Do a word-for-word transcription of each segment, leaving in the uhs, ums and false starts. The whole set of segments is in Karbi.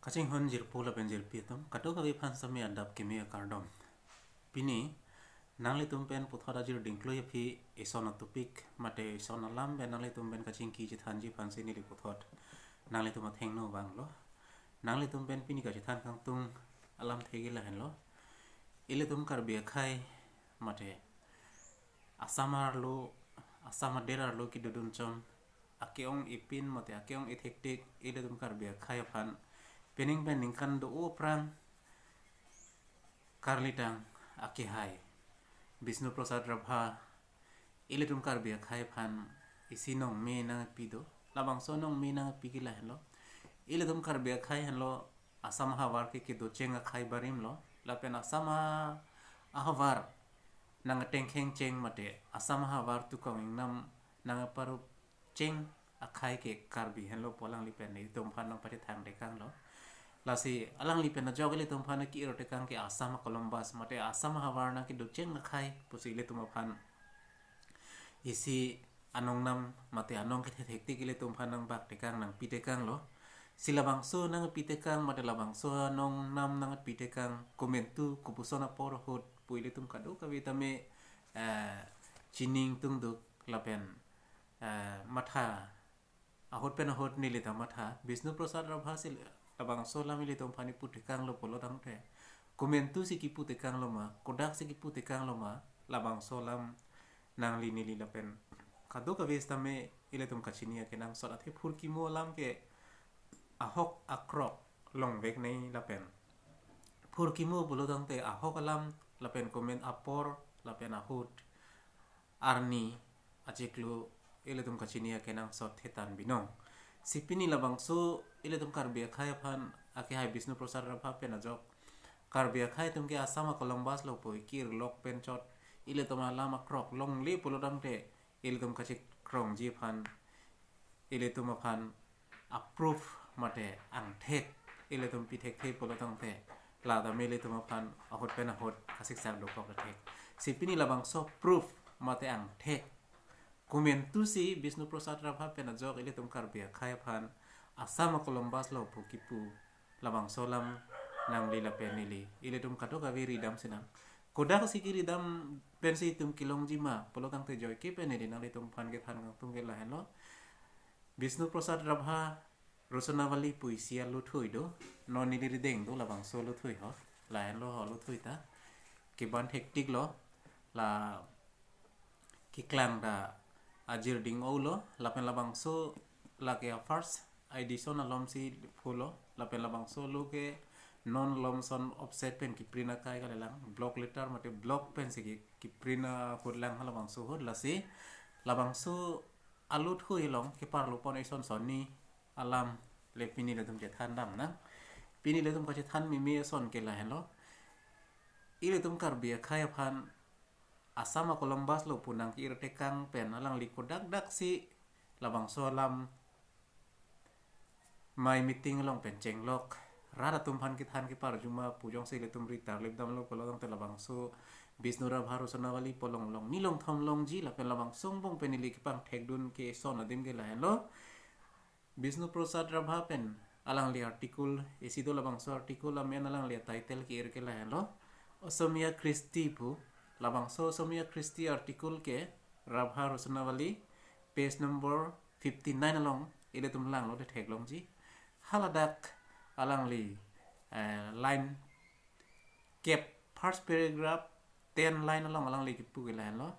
Kachinghon jirpo lapen jirpi atum, kadokave aphan sami adap kimi akardom. Pini nanglitum pen puthot ajir dingkloi aphi ison a-topic mate ison alam pen nanglitum pen kachingki chethanji aphansi neli puthot nanglitum athengno vanglo. Nanglitum pen pini kachethan kangtung alamthe ke lahenlo. Ilitum Karbi akhai mate Assam arlo, Assam adet arlo kedodun chom ake-ong ipin mate ake-ong ithektik ilitum Karbi akhai aphan pining pen ningkan do-o aphrang karlitang akehai Bishnu Prasad Rabha ilitum Karbi akhai aphan isi nongme nangpi do. Labangso nongme nangpi ke lahenlo. Ilitum Karbi akhai henlo Assam ahavar ke kedocheng akhai barim lo. Lapen Assam a- ahavar nangtengkheng cheng mate Assam ahavar tukong ingnam nangparup cheng akhai ke Karbi henlo pu alangli pen itum aphan nangpachethang tekanglo. Lasi alangli pen ajok ilitum aphan ki-ir tekang ke Assam a-Columbus mate Assam ahavar nangkedocheng akhai pusi ilitum aphan isi anongnam mate anong kethethektik ilitum aphan nangbak tekang nangpi tekanglo. Si labangso nangpi tekang mate labangso anongnam nangpi tekang komantu kopuson apor ahut pu ilitum kadokave tame eh, chining tungduk lapen eh, matha ahut pen ahut neli ta matha Bishnu Prasad Rabha si labangso alam ilitum aphan kipu tekanglo pulo tangte komantu si kipu tekanglo ma, kodak si kipu tekanglo ma, labangso alam nangli neli lapen kadokave sitame ilitum kachini akenangsot athe phurkimo alam ke ahok akrok longvek nai lapen phurkimo pulo tangte ahok alam lapen komantu apor lapen ahut arni achiklo ilitum kachini akenangsot thetan binong. Si pini labangso ilitum Karbi akhai aphan akehai Bishnu Prasad Rabha pen ajok Karbi akhai atum ke Assam a-Columbus lo pu ki-irlok pen chot ilitum alam akrok longle pulo tangte ilitum kachekroiji aphan ilitum aphan a-proof mate angthek ilitum pi thekthe pulo tangte la tame ilitum aphan ahut pen ahut kasiksak dokok thek. Si pini labangso proof mate angthek komantu si Bishnu Prasad Rabha pen ajok ilitum Karbi akhai aphan Assam a-Columbus lo pu kipu labangso alam nangli lapen neli ilitum kadokave ridam sinang. Kodak si kiridam pensi itum kelongji ma pulo tangte joike pen neli nanglitum aphan kethan kangtung ke lahenlo. Bishnu Prasad Rabha Rosonavali pu isi aluthui do. Non neli rideng do labangso aluthui ho. Lahenlo ho aluthui ta. Keban thektik lo. La keklang ta ajir ding-o lo. Lapen labangso lake a-first edition alom si phulo. Lapen labangso lo ke non lom son offset pen kiprint akai kalilang. Block letter mate block pen si ki- kiprint ahut lang labangso ahut. Lasi labangso aluthui along keparlopon eson sonni alam le pini ilitum chethan dam nang. Pini ilitum kachethan mimi eson ke lahenlo. Ilitum Karbi akhai aphan Assam a-Columbus lo pu nangki-ir tekang pen alangli kodak dak si labangso alam mai meeting along pen chenglok rat atum aphan kethan keparju ma pu jongsi ilitum ritar lip damlo pulo tangte labangso Bishnu Rabha Rosonavali pu along longni longthom longji lapen labangso angbong pen ili kepangthekdun ke eson adim ke lahenlo. Bishnu Prasad Rabha pen alangli article isi do labangso article amen alangli title ki-ir ke lahenlo Osomiya Kristi pu. Labangso Osomiya Kristi article ke Rabha Rosonavali page number fifty nine along ilitum langlo te theklongji. Haladak alangli eh, line kep first paragraph ten line along alangli kipu ke lahenlo.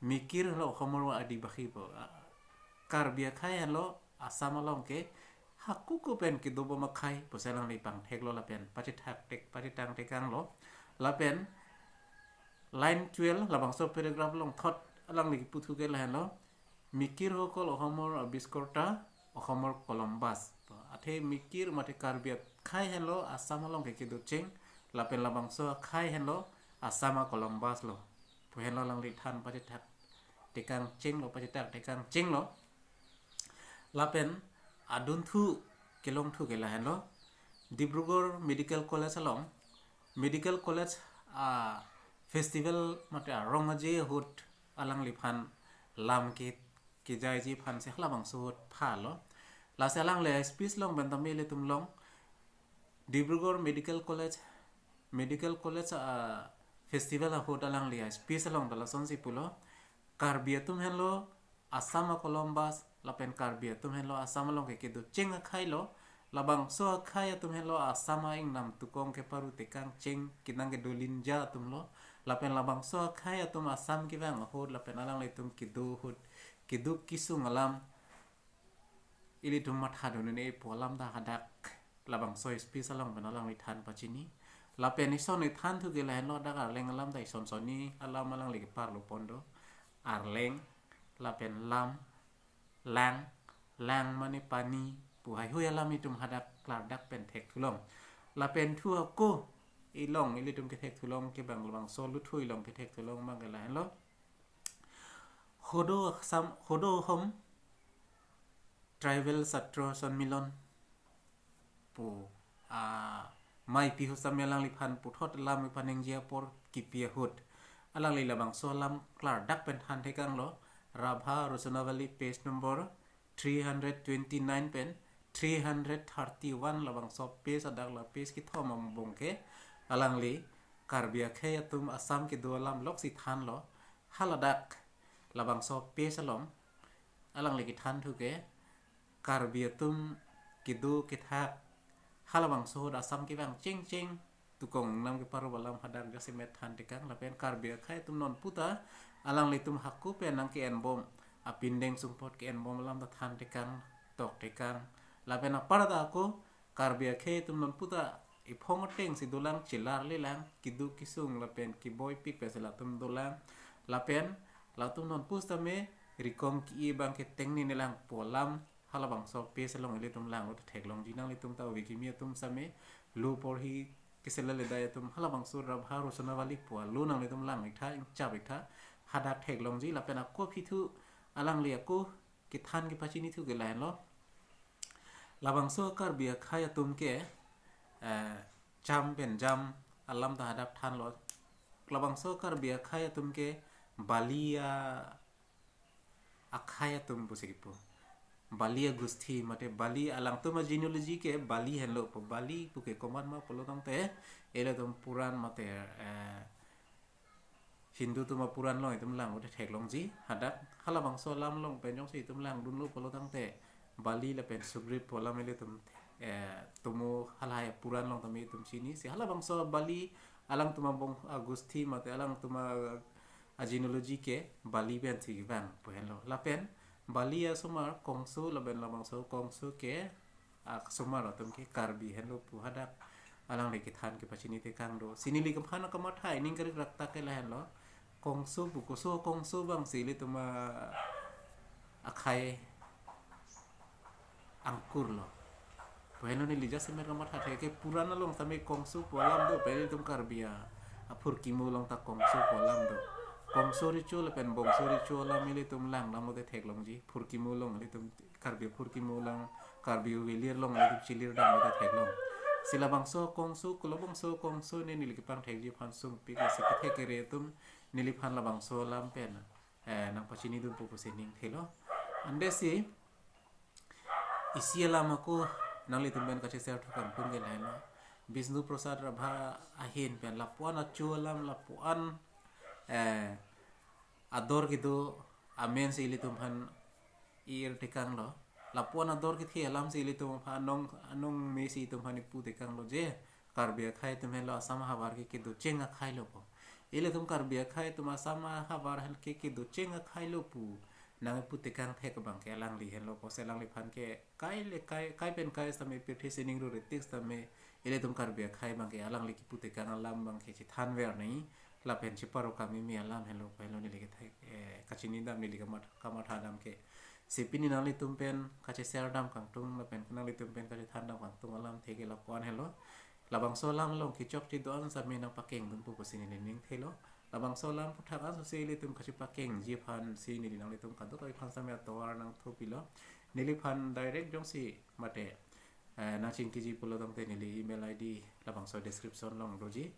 Mikir lo Ohomor adibasi pu. Ah, Karbi akhai henlo Assam along ke hako-ko pen kedobom akhai pusi alangli pangtheklo lapen pachethak tek pachethang tekanglo. Lapen line twelve labangso paragraph along thot alangli kipu thu ke lahenlo. Mikir hokol Ohomor abiskor ta Ohomor Columbus. Athe Mikir mate Karbi akhai henlo Assam along ke kedocheng lapen labangso akhai henlo Assam a-Columbus lo pu henlo alangli than pachethak tekang chenglo pachethak tekang chenglo. Lapen adunthu kelongthu ke lahenlo Dibrugarh Medical College along Medical College a-festival mate arong aje ahut alangliphan lam ke kejaiji aphansi halabangso ahut phalo. Lasi alangli speech along pen tame ilitum long Dibrugarh Medical College, Medical College a festival ahut alangli a speech along ta lasonsi pulo, Karbi atum henlo Assam a Columbus, lapen Karbi atum henlo Assam along ke kedo cheng akhai lo, labangso akhai atum henlo Assam a ingnam tukong keparu tekang cheng kinang kedo linja atum lo, lapen labangso akhai atum Assam kevang ahut, lapen alanglitum kedo ahut, kedo kesung alam ilitum matha dun un-e pu alam ta hadak labangso speech along pen alangli than pachini. Lapen ison ithan thu ke lahenlo, dak Arleng alam ta ison sonni alam alangli keparlo pon do. Arleng, lapen lam, lang, lang mane pani, pu haihui alam itum hadak klardak pen thekthulong. Lapen thu ako ilong ilitum kethekthulong ke bang labangso luthu ilong kethekthulong bang ke lahenlo, Hodo Assam, Hodo Hom Tribal Chatra Sanmilon pu a maipi ahut sitame alangliphan puthot alam iphan ningje apor kipi ahut, alangli labangso alam klardak pen than tekang lo. Rabha Rosonavali, page number three hundred twenty-nine pen three hundred thirty-one, labangso page adak la page kethom angbong ke alangli Karbi akhai atum Assam kedo alam loksi thanlo. Haladak labangso page along alangli kethan thu ke Karbi atum kedo kethak halabangso ahut Assam kevang cheng cheng tukong ingnam keparu alam hadak jasemet than tekang, lapen Karbi akhai atum non puta alanglitum hako pen nang ke-enbom, apindeng sumpot ke-enbom alam ta than tekang, tok tekang, lapen aparta ako Karbi akhai atum non puta iphong atengsi dolang, chelar lelang, kedo kesung lapen keboi pik pensi latum dolang, lapen latum non pusitame rikong ki-i bang ke tengni nelang pu alam halabangso page along ilitum langlo ta theklongji. Nanglitum ta ove kimi atum sitame lo porhi keselam ledai atum halabangso Rabha Rosonavali pu alo nanglitum lang iktha, ingchap iktha, hadak theklongji. Lapen ako aphi thu alangli ako kethan kepachini thu ke lahenlo. Labangso Karbi akhai atum ke eh, jam pen jam alam ta hadak thanlo. Labangso Karbi akhai atum ke Bali a akhai atum pusi kipu. Bali a gusthi mate Bali, alangtum a genealogy ke Bali henlo pu. Bali pu ke komat ma pulo tangte ilitum Puran mate eh, Hindu atum a Puran along itum lang un-e theklongji. Hadak halabangso alam along pen jongsi itum langdunlo pulo tangte Bali lapen Sugriv pu alam ilitum eh, tumo halahai Puran along tame itum chinisi. Halabangso Bali alangtum abong a gusthi mate alangtum a a genealogy ke Bali pensi vang pu henlo. Lapen Bali asomar Kongso lapen labangso Kongso ke asomar atum ke Karbi henlo pu hadak alangli kethan kepachini tekang do. Si neli kephan akamatha ining kerik raktak ke lahenlo. Kongso pu koso Kongso bangsi ilitum a akhai angkur lo. Pu henlo, neli jasemet kamathathe ke Puran along sitame Kongso pu alam do, pen ilitum Karbi a aphurkimo along ta Kongso pu alam do. Kongso recho lapen bongso recho alam ilitum lang damlote theklongji. Phurkimo along ilitum Karbi phurkimo along, Karbi avelir along ilitum chelir damlote theklong. Si labangso Kongso, kolobangso Kongso ne neli kepangthekji aphan sungpik, lasi kethek kere atum neliphan labangso alam pen eh, nangpachinidunpo pusi ningthelo. Andesi isi alam ako nanglitum pen kacheser thukang tung ke lahenlo. Bishnu Prasad Rabha ahin pen lapuan achu alam, lapuan eh, ador kedo amen si ilitum aphan ir tekanglo. Lapuan ador kethe alam si ilitum aphan anong, anong me si itum aphan ipu tekanglo je Karbi akhai atum henlo Assam ahavar ke kedo cheng akhai lo pu. Ilitum Karbi akhai atum Assam ahavar hen ke kedo cheng akhai lo pu nangpu tekang thek abang ke alangli henlo pu. Si alangliphan ke kai le kai, kai pen kai sitame pirthe sining ru ritik sitame ilitum Karbi akhai abang ke alangli kipu tekang alam abang ke chethanver nangji lapen cheparo kami mi alam henlo pu henlo neli kethek, eh, kachinidam neli kamat, kamatha dam ke. Si pini nanglitum pen kacheser dam kangtung lapen nanglitum pen kachethan dam kangtung alamthe ke lapuan henlo. Labangso alam along kechokche do-an sitame nangpakengdunpo pusi neli ningthelo. Labangso alam aphuthak anso si ilitum kachepakengji aphan si neli nanglitum kadokave aphan sitame atovar nangthupilo. Neliphan direct jongsi mate eh, nangchingkiji pulo tangte neli email I D labangso description along doji.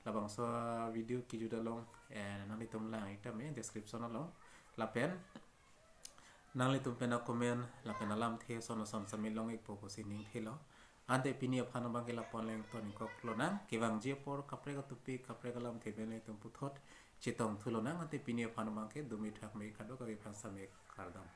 Labangso video kejut along, eh, nanglitum lang-ik tame description along. Lapen nanglitum pen a-comment lapen alamthe son son sitame long-ikpo pusi ningthelo. Ante pini aphan abangke lapu-an le ington ingkok lonang. Kevangji apor kaprek atopik kaprek alamthe pen ilitum puthot chetong thu lonang. Ante pini aphan abangke dumi thak me kadokave aphan same kardom.